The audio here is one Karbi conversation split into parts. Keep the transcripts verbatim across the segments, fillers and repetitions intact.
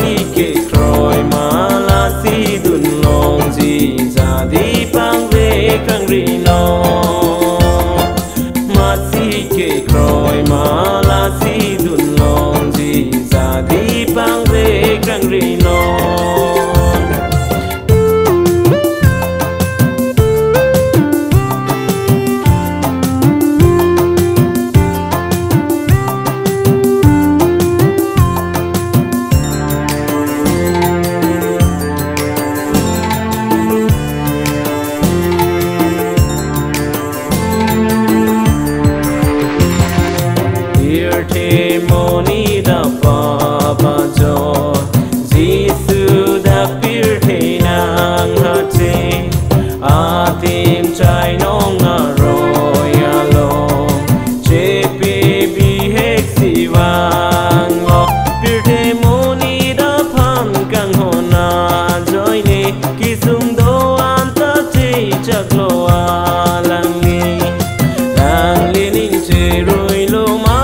Masi kekroi ma lasi dunlongji jadi pangvek rangri non. Masi kekroi ma lasi dunlongji jadi pangvek rangri non. Pirthe monit apap ajo Jisu dak pirthe nanghache, atim chainong aroi along chepi bihek si vanglo. Pirthe monit aphan kanghon ajoine kesung do-an ta chechaklo alangli. Nangli ning cheruilo ma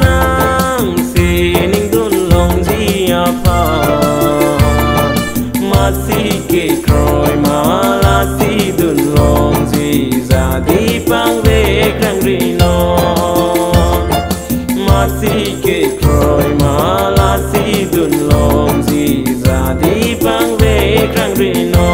nangsining dunlongji aphan. Masi kekroi ma lasi dunlongji jadi pangvek rangri non. Masi kekroi ma lasi dunlongji jadi pangvek rangri non.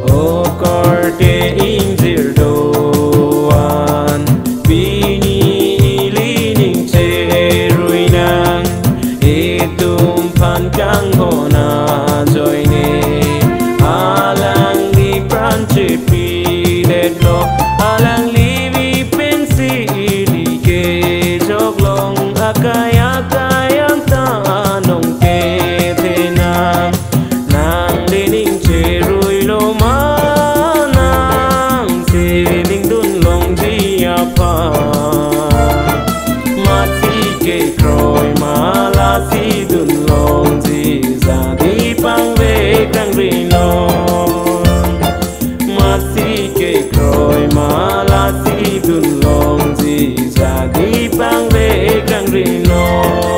O korte ingjir do-an, pini ili ning cherui nang, itum aphan kanghon ajoine, alangli pran chepidetlo, alangli vi pensi ili kejok long akai akai anta anong tethe nang. Nangli ning cheruilo ma nangsining dunlongji aphan. Masi kekroi ma lasi dunlongji jadi pangvek rangri non. Masi kekroi ma lasi dunlongji jadi pangvek rangri non.